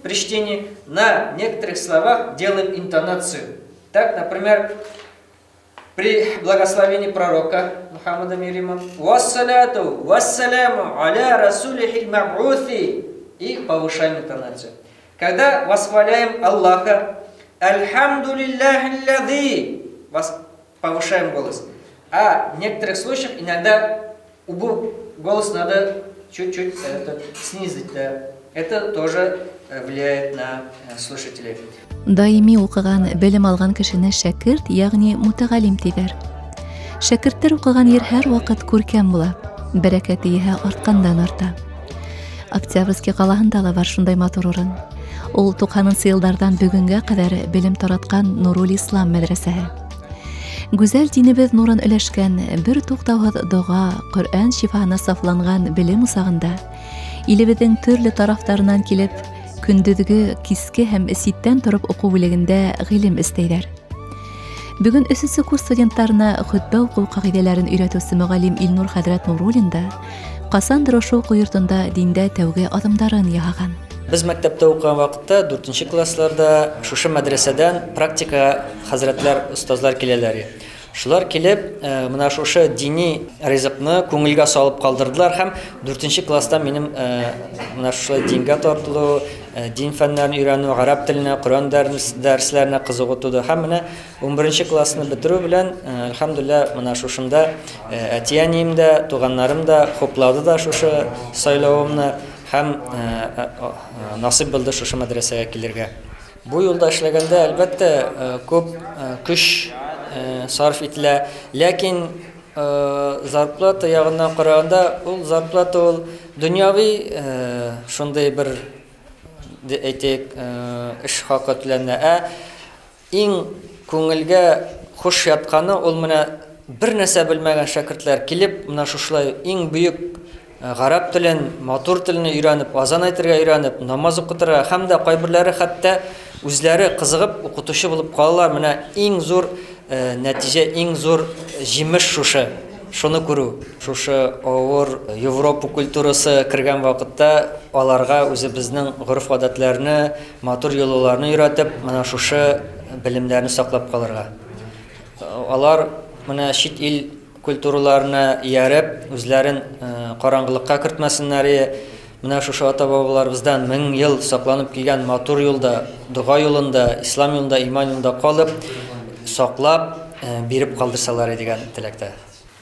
при чтении на некоторых словах делаем интонацию. Так, например, при благословении пророка Мухаммада мир ему: «والصلاة والسلام على رسوله المبعوث», и повышаем интонацию. Когда восхваляем Аллаха: «الحمد لله الذي», повышаем голос. А в некоторых случаях иногда голос надо чуть-чуть это снизить. Да. Это тоже влияет на слушателей. Даими уҡыған, белем алған кешене шәкерт, йәғни мөтәғәлим тиҙәр. Шәкерттәр уҡыған ер һәр ваҡыт күркәм була, бәрәкәте иһә артҡандан арта. Октябрьский ҡалаһында ла бар шундай матур урын. Ул 90-нсы йылдарҙан бөгөнгә ҡәҙәр белем таратҡан Нурул Ислам мәҙрәсәһе. Гүзәл динебеҙ нурын өләшкән, бер туҡтауһыҙ доға, Ҡөрьән шифаһына сафланған белем усағында илебеҙҙең төрлө тарафтарынан килеп, көндөҙгө, киске һәм ситтән тороп уҡыу бүлегендә ғилем эстәйҙәр. Бөгөн өсөнсө курс студенттарына хөтбә уҡыу ҡағиҙәләрен өйрәтеүсе мөғәллим Илнур хәҙрәт Нуруллин да ҡасандыр ошо уҡыу йортонда диндә тәүге аҙымдарын яһаған. Беҙ мәктәптә уҡыған ваҡытта, дүртенсе классларда шушы мәҙрәсәдән практика хәҙрәтләр, остазлар киләләр. Шулар килеп, мына шушы дини ризыҡны күңелгә салып ҡалдырҙылар һәм дүртенсе класста минең мына шулай дингә тартылыу, дин фәндәрен өйрәнеү, ғәрәп теленә, Ҡөрьән дәресләренә ҡыҙығыу тыуҙы. Һәм менә 11 классны бөтөрөү белән, әлхәмдүлилләһ, мына шушында әти-әнием дә, туғаннарым да хуплады да шушы сайлауымны һәм насип булды шушы мәҙрәсәгә килергә. Бу юлда эшләгәндә, әлбәттә, күп көс сарыф ителә, ләкин зарплата яғынан ҡарағанда, ул зарплата ул донъяви шундай бер әйтәйек, эш хаҡы түләнә. Ә иң күңелгә хуш ятҡаны ул менә бер нәрсә белмәгән шәкертләр килеп, менә шушылай иң бөйөк ғәрәп телен, матур телен өйрәнеп, азан әйтергә өйрәнеп, намаз уҡытырға һәм дә ҡайберләре хәтта үзләре ҡыҙығып уҡытыусы булып ҡалалар. Менә иң зур нәтижә, иң зур җимеш шушы, шуны күрү. Шушы авыр Европа культурасы кергән ваҡытта аларга үзебезнең гореф-ғәҙәтләрне, матур йолаларны өйрәтеп, менә шушы белемнәрне саклап калырга. Алар менә чит ил культураларына ияреп, үзләрен караңгылыкка кертмәсеннәр. Менә шушы ата-бабаларыбыздан 1000 ел сакланып килгән матур юлда, дога юлында, ислам юлында, иман юлында калып, саклап, биреп калдырсалар дигән теләктә.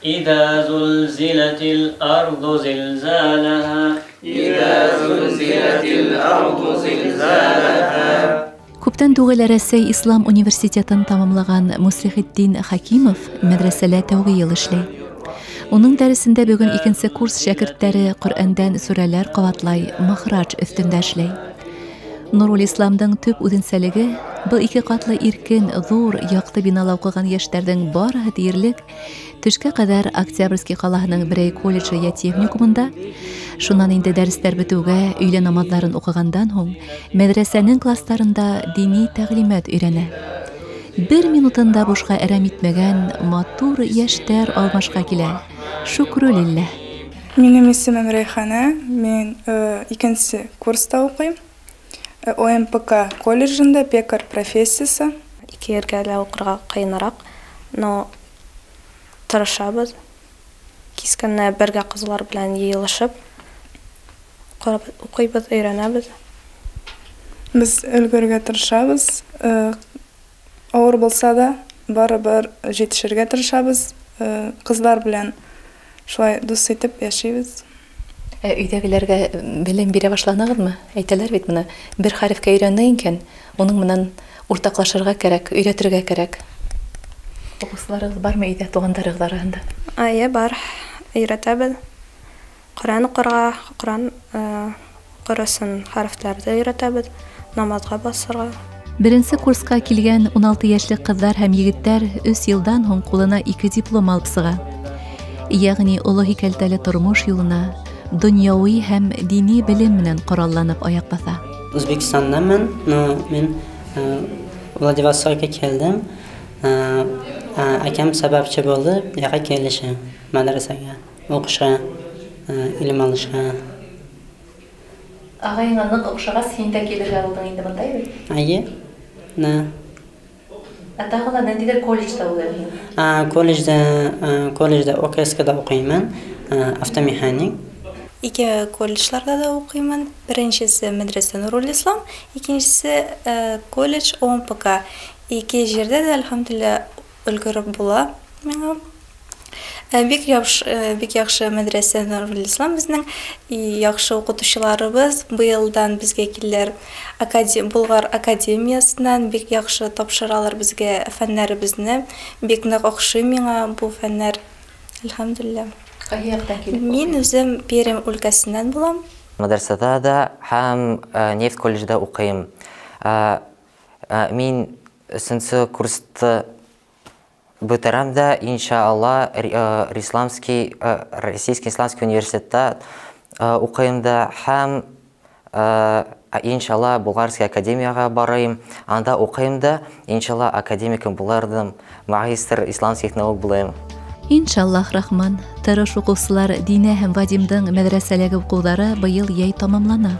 إذا زلزلت الأرض زلزالها إذا زلزلت الأرض زلزالها. Күптән түгел Рәсәй Ислам университетын тамамлаған Муслихетдин Хакимов мәҙрәсәлә тәүге йыл эшләй. Уның дәресендә бөгөн икенсе курс шәкерттәре Ҡөрьәндән сүрәләр ҡабатлай, махраҗ өҫтөндә эшләй. Нурул Исламдың төп үҙенсәлеге был ике ҡатлы иркен, ҙур, яҡты бинала уҡыған йәштәрҙең барыһы тиерлек төшкә ҡәҙәр Октябрьский ҡалаһының берәй колледжы йә техникумында, шунан инде дәрестәр бөтөүгә өйлә намаҙҙарын уҡығандан һуң мәҙрәсәнең класстарында дини тәғлимәт өйрәнә. Бер минутын да бушҡа әрәм итмәгән матур йәштәр алмашҡа килә. Шүкрүлилләһ. Минең исемем Рәйхана, мин икенсе курста уҡыйм. ОМПК колледжында пекарь профессиясы. Ике ергә лә уҡырға ҡыйыныраҡ, но тырышабыҙ. Кис көнө бергә ҡыҙлар белән йыйылышып уҡыйбыҙ, өйрәнәбеҙ. Беҙ өлгөргә тырышабыҙ. Ауыр булса да, барыбер етешергә тырышабыҙ. Ҡыҙлар белән шулай дуҫ итеп йәшәйбеҙ. Өйҙәгеләргә белем бирә башланығыҙмы? Әйтәләр бит бына, бер хәрефкә өйрәнә икән, уның менән уртаҡлашырға кәрәк, өйрәтергә кәрәк. Уҡыусыларығыҙ бармы өйҙә, туғандарығыҙ араһында? Эйе, бар. Өйрәтәбеҙ. Ҡөрьән уҡырға, Ҡөрьән уҡыр өсөн хәрефтәрҙе өйрәтәбеҙ, намаҙға баҫырға. Беренсе курсҡа килгән 16 йәшлек ҡыҙҙар һәм егеттәр өс йылдан һуң ҡулына 2 диплом алып сыға. Йәғни оло һикәлтәле тормош юлына донъяуи һәм дини белем менән ҡоралланып аяҡ баҫа. O'zbekistondanman, но men Vladivostokka keldim. Akam sababchi bo'ldi bu yoqqa kelishim, madrasaga, o'qishga, ilm olishga. Ағайыңа ныҡ оҡшағас, һин дә килергә булдың инде бында, бит? Әйе. На. Ә тағы ла ниндәйҙер колледжда булдың? Колледжда ОКСКда уҡыймын, автомеханик. Ике колледжларда да уҡыймын. Беренсеһе мәҙрәсә Нурул Ислам, икенсеһе колледж ОМПК. Ике ерҙә лә, әлхәмдүлилләһ, өлгөрөп була миңа. Бик яҡшы мәҙрәсә Нурул Ислам беҙҙең, яҡшы уҡытыусыларыбыҙ. Быйылдан беҙгә киләләр Булғар академиясынан, бик яҡшы тапшыралар беҙгә фәндәребеҙҙе. Бик ныҡ оҡшай миңа был фәндәр, әлхәмдүлилләһ. Ҡайһы яҡтан килеп? Мин үҙем Пермь өлкәһенән булам. Мәҙрәсәдә дә һәм нефть колледжда уҡыйым. Мин 3-нсе курсты бөтөрәм дә, иншалла, Российский исламский университетта уҡыйым да һәм иншалла Булгарский академияға барайым, анда уҡыйым да, иншалла, академикым булырдым, магистр исламских наук булайым. Иншаллах рахман, тырыш уҡыусылар Динә һәм Вадимдың мәҙрәсәләге уҡыуҙары быйыл йәй тамамлана.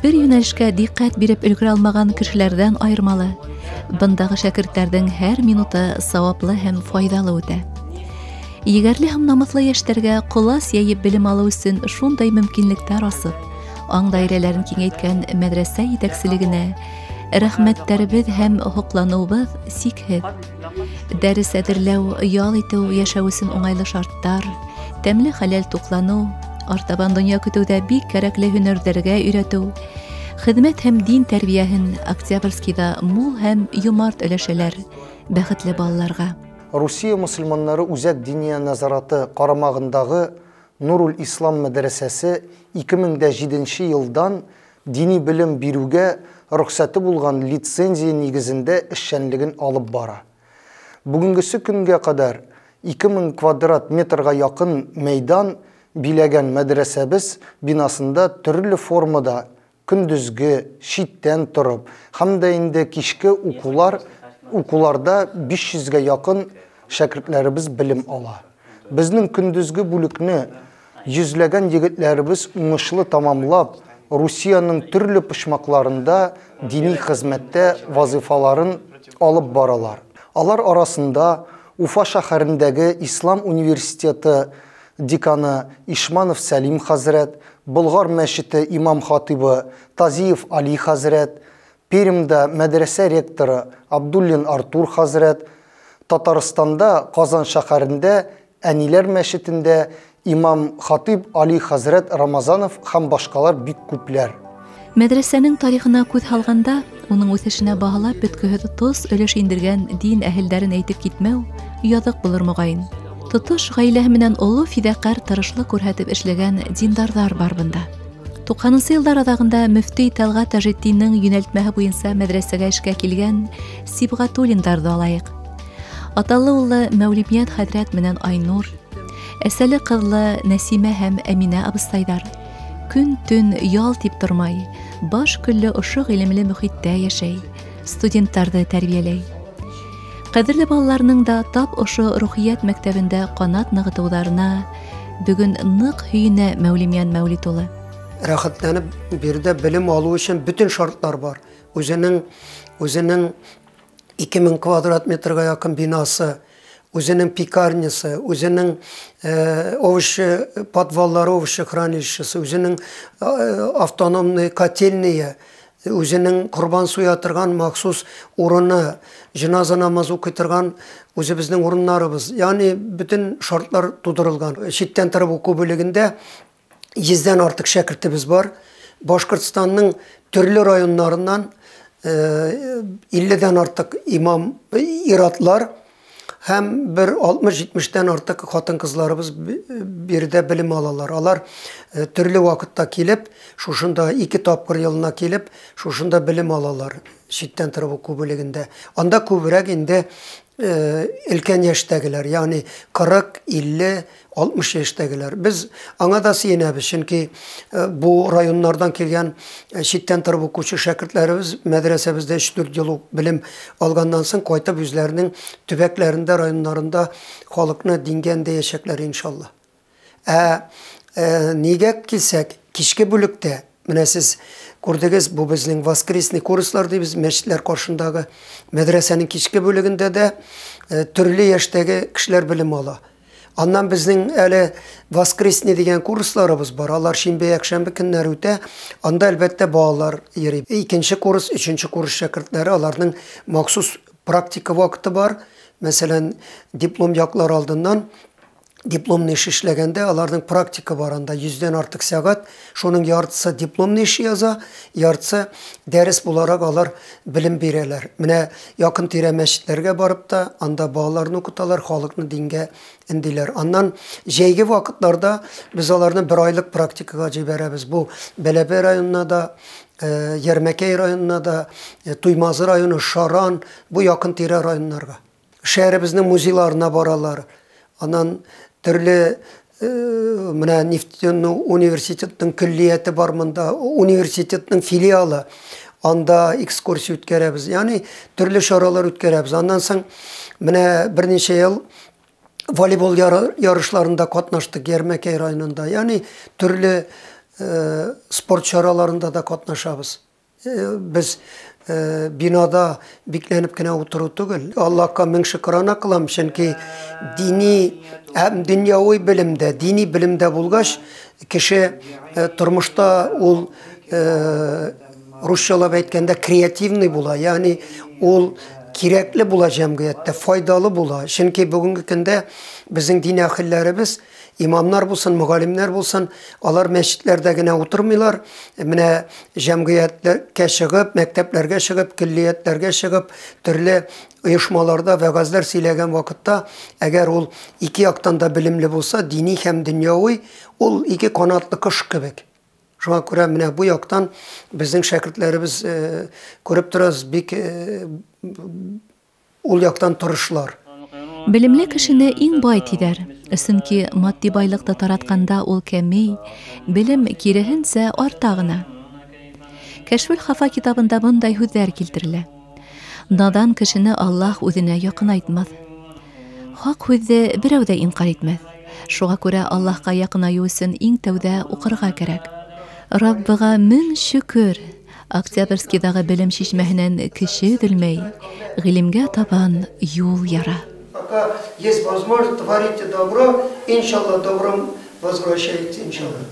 Бер йүнәлешкә диҡҡәт биреп өлгөрә алмаған кешеләрҙән айырмалы. Бындағы шәкерттәрҙең һәр минуты сауаплы һәм файҙалы үтә. Егәрле һәм намыҫлы йәштәргә ҡолас йәйеп белем алыу өсөн шундай мөмкинлектәр асып, аң даирәләрен киңәйткән мәҙрәсә етәкселегенә рәхмәттәребеҙ һәм һоҡланыуыбыҙ сикһеҙ. Дәрес әҙерләү, ял итеү, йәшәү өсөн уңайлы шарттар, тәмле хәләл туҡланыу, артабан донъя көтөүҙә бик кәрәкле һөнәрҙәргә өйрәтеү, хеҙмәт һәм дин тәрбиәһен Октябрьскийҙа мул һәм йомарт өләшәләр бәхетле балаларға. Русия мосолмандары Үҙәк диния назараты ҡарамағындағы Нурул Ислам мәҙрәсәсе 2007 йылдан дини белем биреүгә рөхсәте булған лицензия нигеҙендә эшсәнлеген алып бара. Бөгөнгөсө көнгә ҡәҙәр 2000 квадрат метрға яҡын мәйдан биләгән мәҙрәсәбеҙ бинасында төрлө формада көндөҙгө, ситтән тороп, һәм дә инде киске уҡыуларда 500-гә яҡын шәкертләребеҙ белем ала. Беҙҙең көндөҙгө бүлекне йөҙләгән егетләребеҙ уңышлы тамамлап, Русияның төрлө почмаҡларында дини хеҙмәттә вазифаларын алып баралар. Алар арасында Уфа шәһәрендәге Ислам университеты деканы Ишманов Сәлим хәзрәт, Болғар мәчете имам хатибы Тазиев Али хәзрәт, Пермьдә мәҙрәсә ректоры Абдуллин Артур хәзрәт, Татарстанда Ҡазан шәһәрендә Әниләр мәчетендә имам хатиб Али хәзрәт Рамазанов һәм башҡалар бик күпләр. Мәҙрәсәнең тарихына күҙ һалғанда, уның үҫешенә баһалап бөткөһөҙ тос өлөш индергән дин әһелдәрен әйтеп китмәү яҙыҡ булыр моғайын. Тотош ғаиләһе менән оло фиҙаҡәр тырышлыҡ күрһәтеп эшләгән диндарҙар бар бында. 90-нсы йылдар аҙағында мөфтөй Тәлғәт Тажетдиндең йүнәлтмәһе буйынса мәҙрәсәгә эшкә килгән Сибғатуллиндарҙы алайыҡ. Аталы улы Мәүлимйән хәҙрәт менән Айнур, әсәле ҡыҙлы Нәсимә һәм Әминә абыстайҙар көн-төн ял тип тормай, баш көллө ошо ғилемле мөхиттә йәшәй, студенттарҙы тәрбиәләй. Ҡәҙерле балаларының да тап ошо рухиәт мәктәбендә ҡанат нығытыуҙарына бөгөн ныҡ һөйөнә Мәүлимйән Мәүлит улы. Рәхәтләнеп биредә белем алыу өсөн бөтөн шарттар бар. Үҙенең 2000 квадрат метрға яҡын бинасы, үзенең пекарнясы, үзенең овощи подваллары, овощи хранилищесы, үзенең автономный котельные, үзенең ҡорбан суя торган махсус урыны, жиназа намазы уҡый торган үҙебеҙҙең урыннарыбыҙ. Ягъни бөтөн шартлар тудырылган. Читтән тороп уҡыу бүлегендә 100-дән артыҡ шәкертебеҙ бар. Башҡортостандың төрлө районнарынан 50-дән артыҡ имам, иратлар һәм бер 60-70-тән артыҡ ҡатын-ҡыҙларыбыҙ биредә белем алалар. Алар төрлө ваҡытта килеп, шушында 2 тапҡыр йылына килеп, шушында белем алалар читтән тороп уҡыу бүлегендә. Анда күберәк инде өлкән йәштәгеләр, ягъни 40, 50, 60 йәштәгеләр. Беҙ аңа да сөйөнәбеҙ, сөнки бу районнардан килгән читтән тороп уҡыусы шәкертләребеҙ мәҙрәсәбеҙҙә 3-4 йыл белем алғандан һуң ҡайтып үҙләренең төбәкләрендә, районнарында халыҡны дингә өндәйәсәкләр иншалла. Ә нигә килсәк, киске бүлектә Менә сез күрдегез, бу безнең воскресный курслар дибез, мәчетләр каршындагы мәдрәсәнең кичке бүлегендә дә төрле яшьтәге кешеләр белем ала. Аннан безнең әле воскресный дигән курсларыбыз бар. Алар шимбә, якшәмбе көннәре үтә. Анда әлбәттә балалар йөри. Икенче курс, өченче курс шәкертләре, аларның махсус практика вакыты бар. Мәсәлән, диплом яклар алдыннан дипломный эш эшләгәндә аларның практика бар анда 100дән артык сәгать, шуның яртысы дипломный эш яза, яртысы дәрес буларак алар белем бирәләр. Менә якын тирә мәчетләргә барып та анда балаларны укыталар, халыкны дингә өндиләр. Аннан җәйге вакытларда без аларны бер айлык практикага җибәрәбез. Бу Бәләбәй районына да, Ярмәкәй районына да, Туймазы районы, Шаран, бу якын тирә районнарга. Шәһәребезнең музейларына баралар. Аннан төрле менә нефтяной университетның көллияте бар монда, университетның филиалы. Анда экскурсия үткәрәбез. Ягъни төрле чаралар үткәрәбез. Аннан соң менә берничә ел волейбол ярышларында катнаштык Ярмәкәй районында. Ягъни төрле спорт чараларында да катнашабыз. Без бинада бикләнеп кенә утыру түгел. Аллаһка мең шөкрана кылам, чөнки дини һәм дөньяви белемдә, дини белемдә булгач, кеше тормышта ул русчалап әйткәндә креативный була, ягъни ул кирәкле була җәмгыятьтә, файдалы була. Чөнки бүгенге көндә безнең дин әһелләребез, имамнар булсын, мөгаллимнәр булсын, алар мәчетләрдә генә утырмыйлар. Менә җәмгыятькә чыгып, мәктәпләргә чыгып, көллиятләргә чыгып, төрле оешмаларда вәгазьләр сөйләгән вакытта, әгәр ул ике яктан да белемле булса, дини һәм дөньяви, ул ике канатлы кош кебек. Шуңа күрә менә бу яктан безнең шәкертләребез күреп торабыз, бик ул яктан тырышлар. Белемле кешене иң бай диләр. Чөнки матди байлыкты таратканда ул кәми, белем киреһенсә арта гына. Кәшфүл Хафа китабында мондай һүҙҙәр килтерелә. Надан кешене Аллаһ үҙенә яҡынайтмаҫ. Хаҡ һүҙҙе берәү ҙә инҡар итмәҫ. Шуға күрә Аллаһҡа яҡынайыу өсөн иң тәүҙә уҡырға кәрәк. Раббыға мең шөкөр! Октябрьскийҙағы белем шишмәһенән кеше өҙөлмәй, ғилемгә табан юл яра. Пока есть возможность, творите добро, иншаллах, добром возвращается, иншаллах.